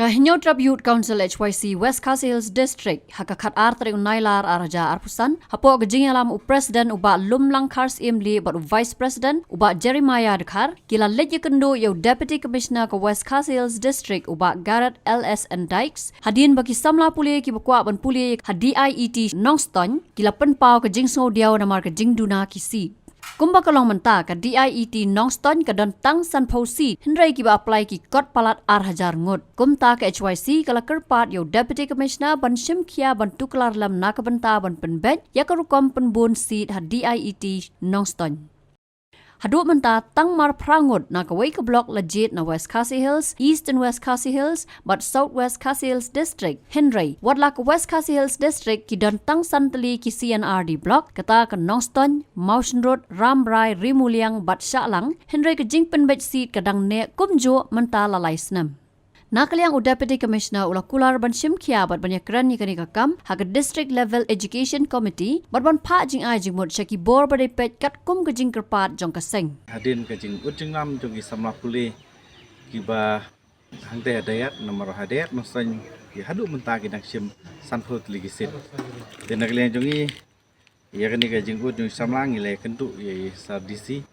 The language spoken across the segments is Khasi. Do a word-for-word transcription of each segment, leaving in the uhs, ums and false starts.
Ka Hynñiewtrep Youth Council H Y C West Khasi Hills District, ha ka khatar tarik u Nailar ar hajar arphew san, hapoh ka jingïalam u President u Bah Lumlang Kharsyiem Lieh bad u Vice President u Bah Jeremiah Dkhar, ki la leit ïakynduh ïa u Deputy Commissioner ka West Khasi Hills District u Bah Gareth L S N Dykes, hadien ba ki samla pule kiba kwah ban pule ha D I E T Nongstoiñ, ki la pynpaw ka jingsngewdiaw namar ka jingduna ki seat. Kumba ka long mynta, ka D I E T Nongstoiñ ka don tang sanphew seat, hynrei kiba apply ki kot palat ar hajar ngut. Kumta ka H Y C ka la kyrpad ïa u Deputy Commissioner ban shim khia ban tuklar lem na ka bynta ban pynbeit ïa ka rukom pynbun seat ha D I E T Nongstoiñ. Haduh mynta tang mar phra ngut na kawei ka block la jied na West Khasi Hills, Eastern West Khasi Hills bad South West Khasi Hills District. Hynrei wat la ka West Khasi Hills District ki don tang san tylli ki C and R D block, kata ka Nongstoiñ, Mawshynrut, Rambrai, Rimuliang bad Shahlang, hynrei ka jingpynbeit seat ka dang neh kumjuh mynta la lai snem. Na ka liang u Deputy Commissioner u la kular ban shim khia bad ban ïakren ïa kane ka kam ha ka District Level Education Committee bad ban phah jingai jingmut sha ki bor ba dei peit katkum ka jingkyrpad jong ka seng. Hadien ka jingud jinglam jong ki samla pule kiba hangtei ha Dayat, namar ha Dayat Nongstoiñ ki haduh mynta ki dang shim sanphew tylli ki seat. Te na ka liang jong ngi, ïa kane ka jingud jong i samla ngi la ïakynduh ïa i Sir D C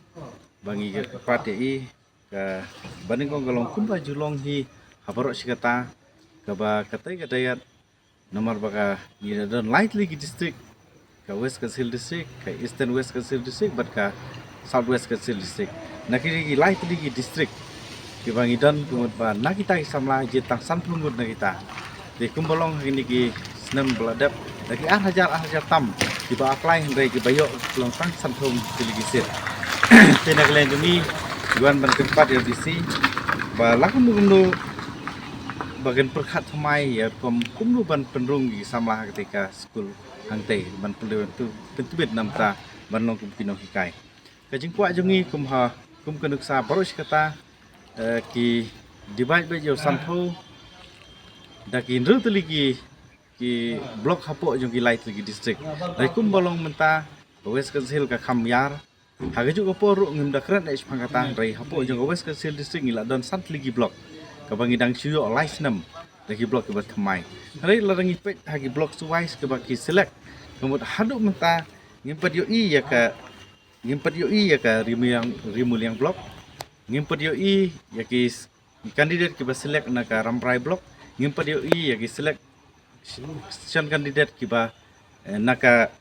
ba ngi kyrpad ïa i, kaba nyngkong ka long kumba ju long hi ha baroh shi katta, kaba katei ka Dayat, namar ba ka ngi la don lai tylli ki district, ka West Khasi Hills District, ka Eastern West Khasi Hills District bad ka South West Khasi Hills District. Na kine ki lai tylli ki district kiba ngi don, ka mut ba na kita ki samla jied tang sanphew ngut na kita. Te kumba long ha kine ki snem ba la dep, da ki ar hajar ar hajar tam kiba apply, hynrei kiba ïoh long tang sanphew tylli ki seat. Te na ka liang jong ngi, ngi wan ban kyrpad ïa u D C ba la kumno kumno ba kin pyrkhat thymmai ïa kum kumno ban pynrung ïa ki samla ha katei ka skul hangtei, ban pynlong tu pyntbit namar ban long kum ki nonghikai. Ka jingkwah jong ngi kum ha, kum ka nuksa baroh shi katta, eh, ki divide beit ïa u sanphew da ki hynriew tylli ki, ki block hapoh jong ki lai tylli ki district. Hynrei kumba long mynta, ka West Khasi Hills ka kham ïar. Ha kajuh ka por ruh ngim da kren eh shaphang kata, hynrei hapoh jong ka West Khasi Hills District ngi la don san tylli ki block, kaba ngi dang shu ïoh lai snem da ki block kiba thymmai. Hynrei lada ngi peit ha ki block wise kiba ki select, ka mut haduh mynta ngim pat ïohi ïa ka, ngim pat ïohi ïa ka Rimuliang, Rimuliang block, ngim pat ïohi ïa ki s-, candidate kiba select na ka Rambrai block, ngim pat ïohi ïa ki select shan candidate kiba, eh, na ka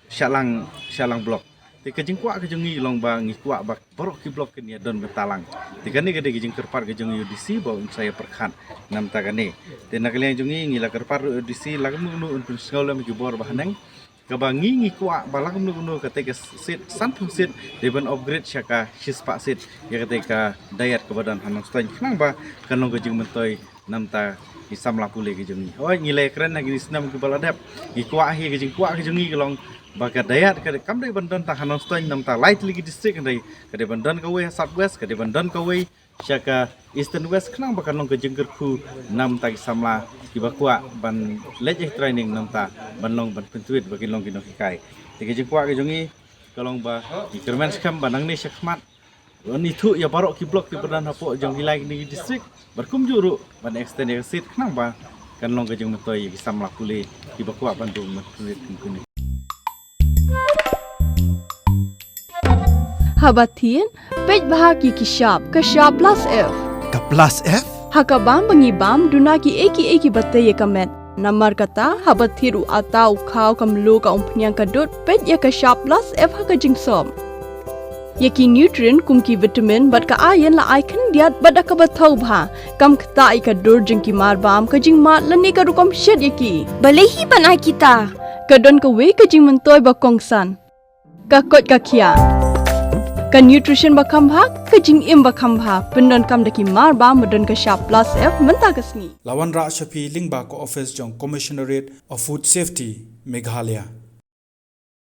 Shahlang, Shahlang block. Te ka jingkwah ka jong ngi long ba ngi kwah ba baroh ki block kin ïa don bynta lang. Te kane ka dei ka jingkyrpad ka jong ngi ïa u D C ba un sa ïa pyrkhat namar kane. Te na ka liang jong ngi ngi la kyrpad ruh ïa u D C la kumno kumno un pynsngew lem ki bor ba haneng, kaba ngi ngi kwah ba la kumno kumno katei ka seat sanphew seat dei ban upgrade sha ka shispah seat ïa katei ka Dayat kaba don ha Nongstoiñ, khnang ba kan long ka jingmyntoi namar ki samla pule ki jong ngi. Hooid, ngi la ïakren ha kine ki snem kiba la dep. Ngi kwah hi, ka jingkwah ka jong ngi ka long ba ka Dayat ka dei, kam dei ban don tang ha Nongstoiñ namar lai tylli ki district, ka dei, ka dei ban don kawei ha South West, ka dei ban don kawei sha ka Eastern West, khnang ba kan long ka jingkyrkhu namar ki samla kiba kwah ban leit ïa training namar ban long, ban pyntweet ba kin long ki nonghikai. Te ka jingkwah ka jong ngi ka long ba ngi kyrmen skhem ba nangne shakhmat ban ithuh ïa baroh ki block kiba don hapoh jong ki lai kine ki district, bad kumjuh ruh ban extend ïa ka seat khnang ba kan long ka jingmyntoi ïa ki samla pule kiba kwah ban rung ban pule kum kine. Haba thied, peit bha ki ki shap, ka shap plus F. Ka plus F? Ha ka bam ba ngi bam, duna kiei kiei kiba tei ïa ka met. Namar kata, haba thied u atta, u khaw, ka mluh, ka umphniang, ka dud, peit ïa ka shap plus F ha ka jingsop. Ïa ki nutrient kum ki vitamin bad ka iron la ai khyndiat bad da kaba thaw bha. Kam ktah ïa ka dur jong ki marbam, ka jingmad lane ka rukom shet ïa ki. Balei hi ban ai kita? Ka don kawei ka jingmyntoi ba kongsan. Ka koit ka khiah. Ka nutrition ba kham bha, ka jingim ba kham bha. Pyndonkam da ki marbam ba don ka shap plus F mynta ka sngi. La wanrah sha phi lyngba ka office jong Commissionerate of Food Safety, Meghalaya.